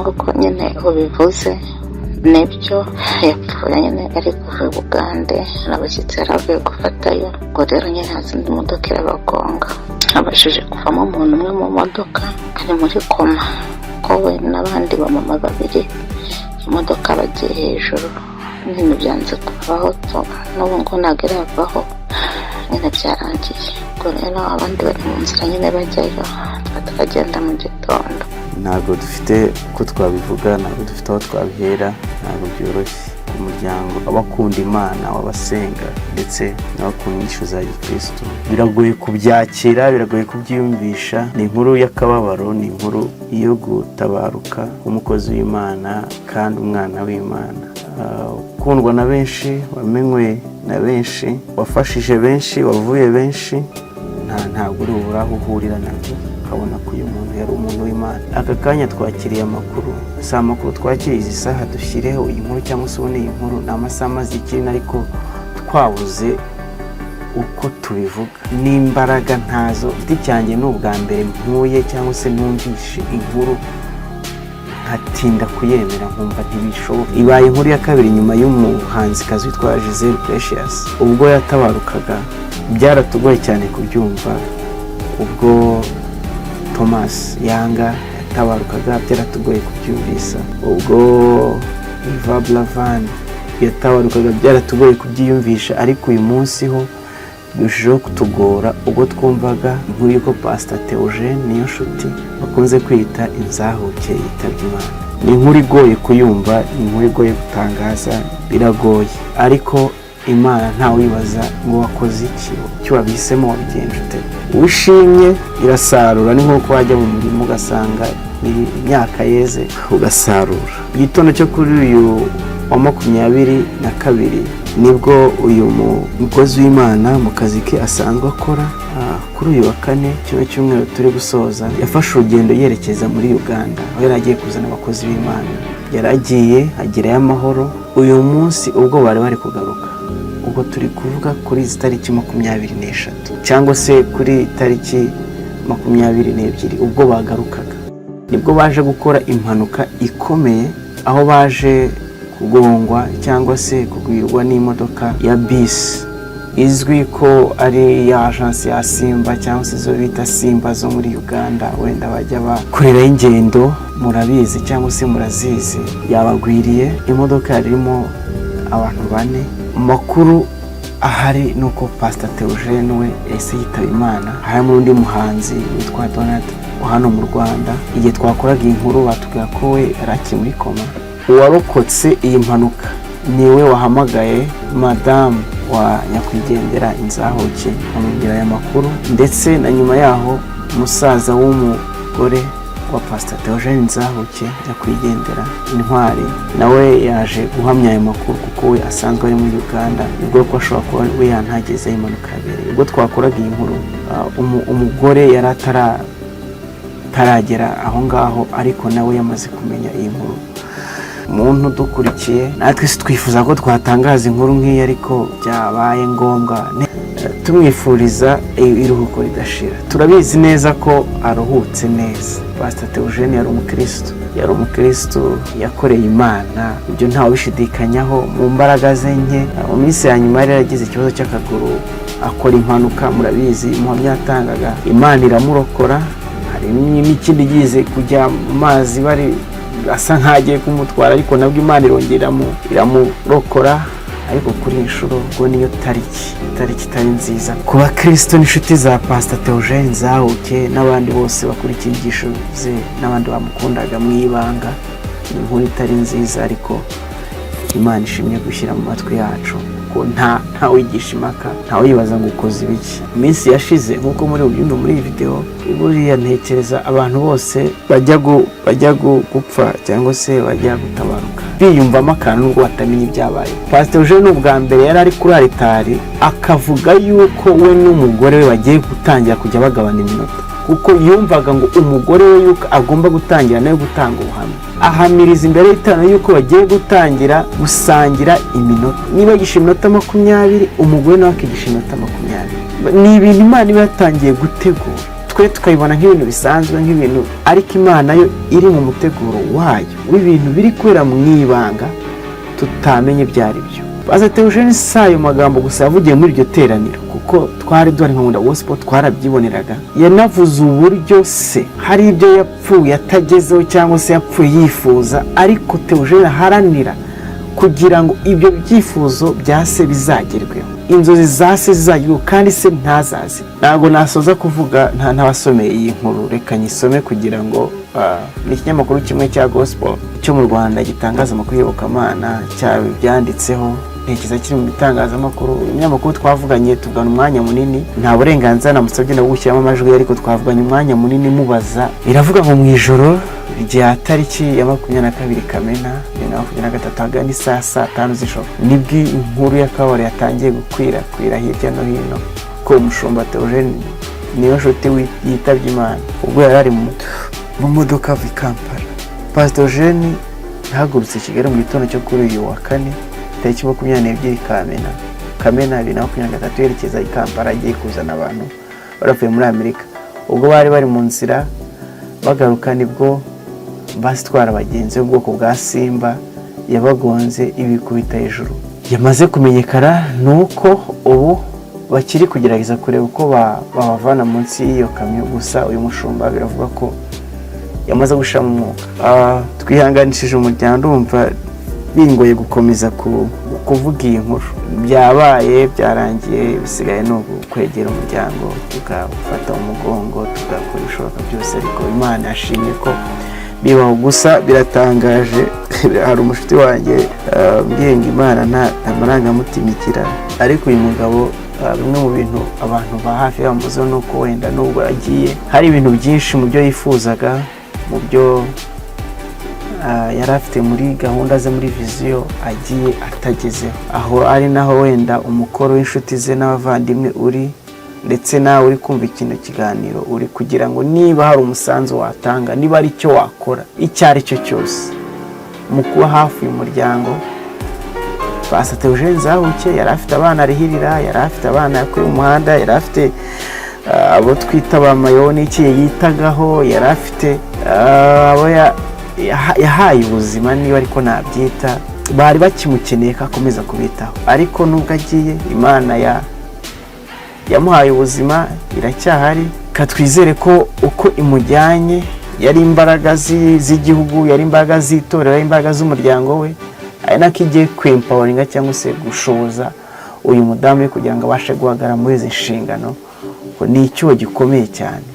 Nk'uko nyine ubivuze, nibyo, yapfuye nyine ari kuva i Bugande, hari abashyitsi yari avuye gufatayo. Ubwo rero nyine haza indi modoka irabagonga. Habashije kuvamo umuntu umwe mu modoka, ari muri koma, ko we n'abandi bamama babiri imodoka bagiye hejuru nyine byanze kuvaho, n'ubu ngo ntabwo iravaho nyine, byarangiye. Ubwo rero abandi bari mu nzira nyine bajyayo, tukagenda mu gitondo. Ntabwo dufite uko twabivuga, ntabwo dufite aho twabihera, ntabwo byoroshye. Umuryango abakunda Imana, w'abasenga ndetse n'abakunda inyigisho za gikristo, biragoye kubyakira, biragoye kubyiyumvisha. Ni inkuru y'akababaro, ni inkuru yo gutabaruka k'umukozi w'Imana kandi umwana w'Imana, ukundwa na benshi, wamenywe na benshi, wafashije benshi, wavuye benshi. Ntabwo uri bubure aho uhurira nabyo ukabona ko uyu muntu yari umuntu w'Imana. Aka kanya twakiriye amakuru, si amakuru twakiriye izi saha dushyireho iyi nkuru cyangwa se ubone iyi nkuru, ni amasaha amaze ikirina, ariko twabuze uko tubivuga n'imbaraga ntazo. Igiti cyanjye ni ubwa mbere mpuye cyangwa se numvishe inkuru nkatinda kuyemera, nkumva ntibishoboka. Ibaye inkuru ya kabiri nyuma y'umuhanzikazi witwa Gisele Precious. Ubwo yatabarukaga byaratugoye cyane kubyumva, ubwo Thomas Yanga yatabarukaga byaratugoye kubyumvisa, ubwo Yvan Buravan yatabarukaga byaratugoye kubyiyumvisha, ariko uyu munsi ho birushijeho kutugora ubwo twumvaga inkuru y'uko Pastor Theogene Niyonshuti bakunze kwita Inzahuke yitabye Imana. Ni inkuru igoye kuyumva, ni inkuru igoye gutangaza, biragoye, ariko Imana ntawibaza ngo wakoze iki, icyo wabihisemo wabigenje ute. Uwishimye irasarura, ni nk'uko wajya mu murima ugasanga imyaka yeze ugasarura. Igitondo cyo kuri uyu wa 22 nibwo uyu mukozi w'Imana mu kazi ke asanzwe akora, kuri uyu wa kane, kino cyumweru turi gusoza, yafashe urugendo yerekeza muri Uganda aho yari agiye kuzana abakozi b'Imana. Yari agiye agerayo amahoro. Uyu munsi ubwo bari bari kugaruka, ubwo turi kuvuga kuri izi tariki 23 cyangwa se kuri tariki 22, ubwo bagarukaga nibwo baje gukora impanuka ikomeye, aho baje kugongwa cyangwa se kugwirwa n'imodoka ya bisi izwi ko ari ya agence ya Simba cyangwa se izo bita Simba zo muri Uganda, wenda bajya bakoreraho ingendo, murabizi cyangwa se murazizi. Yabagwiriye. Imodoka yari irimo abantu bane. Amakuru ahari ni uko Pasita Theogene we yahise yitaba Imana. Harimo undi muhanzi witwa Donald wa hano mu Rwanda. Igihe twakoraga iyi nkuru batubwira ko we yari akiri muri koma. Uwarokotse iyi mpanuka niwe wahamagaye madamu wa nyakwigendera Inzahuke amubwira aya makuru, ndetse na nyuma yaho umusaza w'umugore wa Pasita Theogene Nzahuke, nyakwigendera Intwari, nawe yaje guhamya ayo makuru kuko we asanzwe ari muri Uganda, nibwo ko ashobora kuba we yantagezeho impanuka yabereye. Ubwo twakoraga iyi nkuru umugore yari ataragera aho ngaho, ariko nawe yamaze kumenya iyi nkuru. Umuntu udukurikiye, natwe si twifuza ko twatangaza inkuru nk'iyi, ariko byabaye ngombwa. Tumwifuriza iruhuko ridashira. Turabizi neza ko aruhutse neza. Pasita Theogene yari umukristo, yari umukristo, yakoreye Imana, ibyo ntawe ubishidikanyaho mu mbaraga ze nke. Mu minsi ya nyuma yari yaragize ikibazo cy'akaguru, akora impanuka, murabizi umuhamya yatangaga, Imana iramurokora. Hari n'ikindi yize kujya mu mazi, bari asa nk'agiye kumutwara, ariko nabwo Imana irongera iramurokora. Ariko kuri iyi nshuro ubwo niyo tariki itari nziza ku bakristo n'inshuti za Pasita Theogene Nzahuke n'abandi bose bakurikiye inyigisho ze n'abandi bamukundaga mu ibanga. Ni inkuru itari nziza, ariko Imana ishimye gushyira mu matwi yacu ko nta wigisha impaka, nta wibaza ngo ukoze ibiki. Iminsi yashize, nk'uko muri bubyumve muri iyi videwo, buriya ntekereza abantu bose bajya gupfa cyangwa se bajya gutabaruka biyumvamo akantu nubwo batamenya ibyabaye. Pasiteri Eugene ni ubwa mbere yari ari kuri aritari akavuga yuko we n'umugore we bagiye gutangira kujya bagabana iminota, kuko yumvaga ngo umugore we yuko agomba gutangira nawe gutanga ubuhamya, ahamiriza imbere y'iteraniro yuko bagiye gutangira gusangira iminota. Niba yigisha iminota 20, umugore nawe akigisha iminota 20. Ni ibintu Imana iba yatangiye gutegura. Twe tukabibona nk'ibintu bisanzwe, nk'ibintu, ariko Imana yo iri mu muteguro wayo w'ibintu biri kubera mu ibanga tutamenye ibyo ari byo. Pastor Theogene si ayo magambo gusa yavugiye muri iryo teraniro, kuko twari duhari nka Nkunda Gospel, twarabyiboneraga. Yanavuze uburyo se hari ibyo yapfuye atagezeho cyangwa se yapfuye yifuza, ariko Theogene aharanira kugira ngo ibyo byifuzo bya se bizagerweho, inzozi za se zizagerweho, kandi se ntazaze. Ntabwo nasoza kuvuga ntabasomeye iyi nkuru. Reka nyisome kugira ngo ni ikinyamakuru kimwe cya gospel cyo mu Rwanda gitangaza amakuru y'iyobokamana cyabyanditseho. Ntekereza kiri mu bitangazamakuru. Umunyamakuru twavuganye, tuvugana umwanya munini. Nta burenganzira namusabye no gushyiramo amajwi, ariko twavuganye umwanya munini mubaza. Iravuga ngo mu ijoro rya tariki ya 22 Kamena 2023, ahagana isaha saa 5 z'ijoro, nibwo inkuru y'akababaro yatangiye gukwirakwira hirya no hino ko umushumba Theogene Niyonshuti yitabye Imana ubwo yari ari mu modoka ava i Kampala. Pastor Theogene yahagurutse i Kigali mu gitondo cyo kuri uyu wa kane, tariki 22 Kamena 2023, yerekeza i Kampala agiye kuzana abantu baravuye muri Amerika. Ubwo bari bari mu nzira bagaruka, nibwo basi itwara abagenzi b'ubwoko bwa Simba yabagonze ibikubita hejuru. Yamaze kumenyekana ni uko ubu bakiri kugerageza kureba uko babavana munsi y'iyo kamyo. Gusa uyu mushumba biravuga ko yamaze gushiramo umwuka. Twihanganishije umuryango. Ndumva bingoye gukomeza kuvuga iyi nkuru. Byabaye, byarangiye, bisigaye ni ukwegera umuryango, tukawufata umugongo, tugakora ibishoboka byose. Ariko Imana yashimye ko bibaho. Gusa biratangaje. Hari umushuti wanjye mbwiye ngo Imana nta marangamutima igira, ariko uyu mugabo, bimwe mu bintu abantu ba hafi bamuzeho ni uko wenda nubwo agiye, hari ibintu byinshi mu byo yifuzaga, mu byo yari afite muri gahunda ze, muri vision, agiye atagezeho. Aho ari naho wenda umukoro w'inshuti ze n'abavandimwe uri, ndetse nawe uri kumva ikintu kiganiro uri, kugira ngo niba hari umusanzu watanga, niba ari icyo wakora icyo ari cyo cyose mu kuba hafi uyu muryango. Pastor Theogene Nzahuke yari afite abana arihirira, yari afite abana yakuye mu muhanda, yari afite abo twita ba mayoni iki yitagaho, yari afite abo yahaye ubuzima, niba ariko nabyita, bari bakimukeneye ko akomeza kubitaho. Ariko nubwo agiye, Imana yamuhaye ubuzima iracyahari. Katwizere ko uko imujyanye yari imbaraga z'igihugu, yari imbaraga z'itorero, yari imbaraga z'umuryango we, ari nako igiye kwempoweringa cyangwa se gushoboza uyu mudamu we kugira ngo abashe guhagarara muri izi nshingano. Ni icyuho gikomeye cyane.